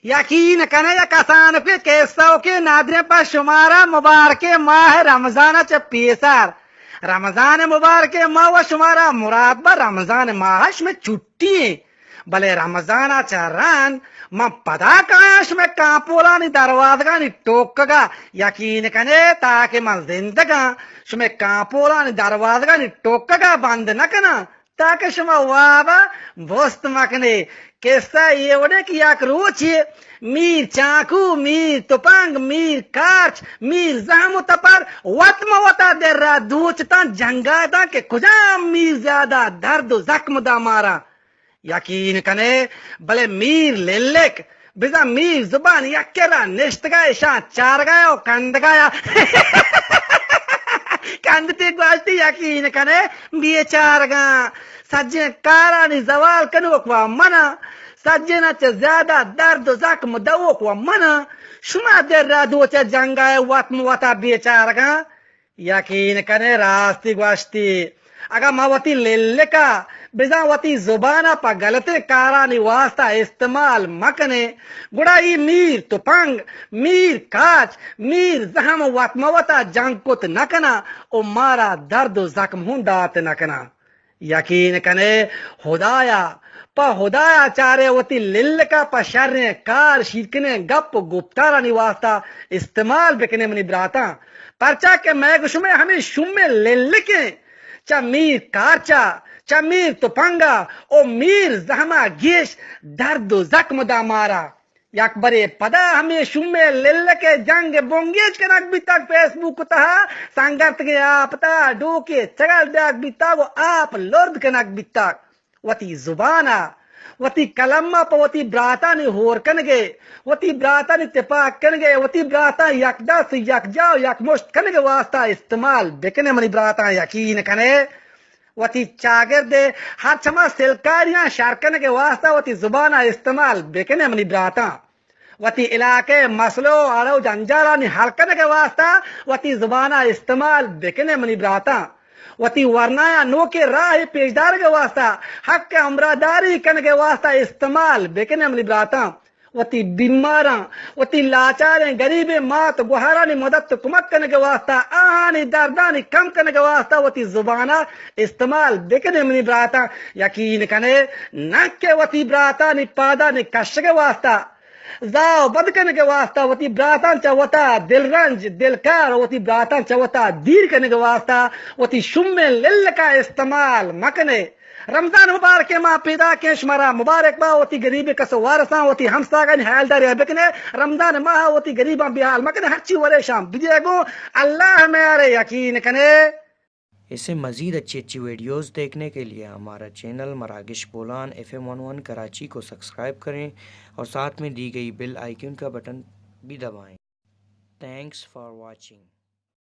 یقین کنے یک کسانکے کسہ و کہ ندریں پہ شمارا مبارکیں ماہ رمضان چہ پیسر۔ رمضان مبارکیں ماہ و شمارا مراد بہ رمضان ماہ شمے چھٹی ایں۔ بلے رمضان چہ رند من پدا کایاں شمے کانپولانی دروازگانی ٹوکگا۔ یقین کنے تاکہ من زندگاں شمے کانپولانی دروازگانی ٹوکگا بند نہ کناں۔ تاکہ شما وابا بست مکنے۔ کسہ اے وڑے کہ یک روچے میر چانکو، میر تپنگ، میر کارچ، میر زہم و تپر وت مہ وتا درا دوچتاں جنگا داں کہ کجام میر زیادہ درد و زخم دا مارا۔ یقین کنے، بلے میر للک بزاں میر زبان یک کرا نشتگا اشاں چارگا و کندگا۔ کندتے گوشتی یقین کنے بیچارگاں۔ سجیں کارانی زوال کنوک و منا۔ سجینا چہ زیادہ درد و زخم دوک و منا۔ شما درا دوچ جنگا وت مہ وتا بیچارگاں۔ یقین کنے راستی گوشتی۔ اگاں ما وتی للکا بزاں وتی زبانا پہ غلطیں کارانی واسطہ استعمال مکنیں، گڑا ای میر تپنگ، میر کاچ، میر زہم وت مہ وتا جنگ کت نہ کناں و مارا درد و زخم ہوں دات نہ کناں۔ یقین کنے ہدایا، پہ ہدایا چارے وتی للکا پہ شریں کار، شیرکنیں گپ و گپتارانی واسطہ استعمال بکنے منی براتاں۔ پرچا کہ مئے گو شمئے ہمے شومیں للکیں چہ میر کارچا، چہ میر تپنگا و میر زہما گیش درد و زخم دا مارا۔ یک برے پدا ہمے شومیں للک ء جنگ بنگیج کنگ بیتگ فیس بک تہا، سنگرتگیں آپ تہا ڈوکے چگل دیگ بیتگ و آپ لرد کنگ بیتگ۔ وتی زبان ء، وتی کلم ء پہ وتی براتانی ہور کنگ ء، وتی براتانی تپاک کنگ ء، وتی براتاں یک دست و یک جاہ و یک مشت کنگ ء واسطہ استعمال بکنے منی براتاں یقین کنے۔ وتی چاگرد ء ہر چما سلکاریاں شر کنگ ء واسطہ وتی زبان ء استعمال بکنے منی براتاں۔ وتی علاقہ ء مسئلہ و اڑ و جنجالانی حل کنگ ء واسطہ وتی زبان ء استعمال بکنے منی براتاں۔ وتی ورنایاں نوکیں راہے پیش دارگ ء واسطہ، حق ء ہمراہداری کنگ ء واسطہ استعمال بکنے منی براتاں۔ وتی بیماراں، وتی لاچاریں گریبیں مات گوہارانی مدد و کمک کنگ ء واسطہ، آہانی دردانی کم کنگ ء واسطہ وتی زبان ء استعمال بکنے منی براتاں۔ یقین کنے نہ کہ وتی براتانی پادانی کشگ ء واسطہ، زاہ و بد کنگ ء واسطہ، وتی براتاں چہ وتا دلرنج، دلکار و وتی براتاں چہ وتا دیر کنگ ء واسطہ وتی شومیں للک ء استعمال مکنے۔ رمضان مبارک ء ماہ پیداکیں، شمارا مبارک با۔ وتی گریبیں کس و وارساں، وتی ہمساگانی حیالداری ء بکنے۔ رمضان ماہ ء وتی گریباں بے حال مکنے، ہرچی وریشاں بدیگوں، اللہ میارے یقین کنے۔ اسے مزید اچھی اچھی ویڈیوز دیکھنے کے لیے ہمارا چینل مراگش Bolan F M one one Karachi کو سبسکرائب کریں اور ساتھ میں دی گئی بیل آئیکن کا بٹن بھی دبائیں۔ Thanks for watching.